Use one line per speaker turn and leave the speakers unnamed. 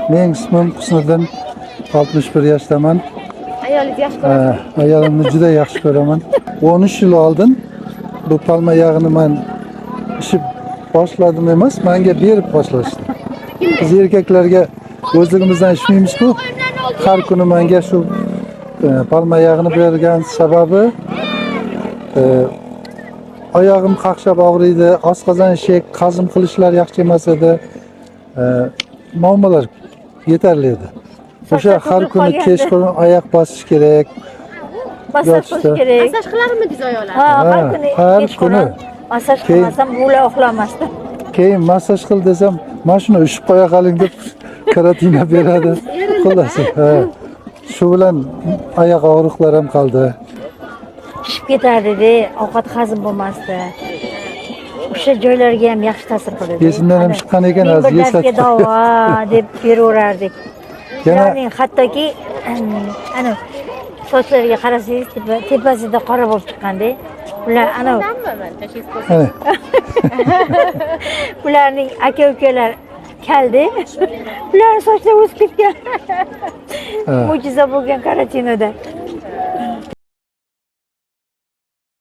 Mening ismim Husniddin, 61 yoshdaman.
Ayolingizni yaxshi ko'rasiz.
Ayolimni juda yaxshi ko'raman. 13 yil oldin bu palma yog'ini man ichib boshladim emas, menga berib boshlashdi. Biz erkaklarga o'zligimizdan ichmaymiz-ku. Har kuni menga shu palma yog'ini bergan sababi oyog'im qaqshab og'riydi, oshqozon ichak, hazm qilishlar yaxshi emas edi. Muammolar yetarli edi. O'sha
Sochlar
har
to'kilib
kuni
qolgandi.
Kechqurun oyoq bosish kerak.
Massaj
Yotishda.
qilish kerak.
Massaj qilarmidingiz oyoqlarni?
Ha, har
Ha,
kuni
har
kechqurun
kuni.
massaj qilmasam bular uxlamasdi.
Keyin massaj qil desam, mana shuni ushib qo'ya qoling deb karatina beradi. Xullas, ha. Shu bilan oyoq og'riqlar ham qoldi.
Shishib ketardida, ovqat hazm bo'lmasdi. O'sha joylarga ham yaxshi ta'sir qiladi.
Esimdan ham chiqqan ekan,
Ming
hozir
bir dardga
eslatib
davo deb beraverardik.
Yana
Ularning hattoki ana sochlariga qarasangiz tepasida qora bo'lib chiqqanda ular ana
Shundanmi man tashxis qo'ysa?
Ana,
ularning aka ukalar kaldi, ularni sochlari o'sib ketgan.
Ha.
Mo'jiza bo'lgan karantinada.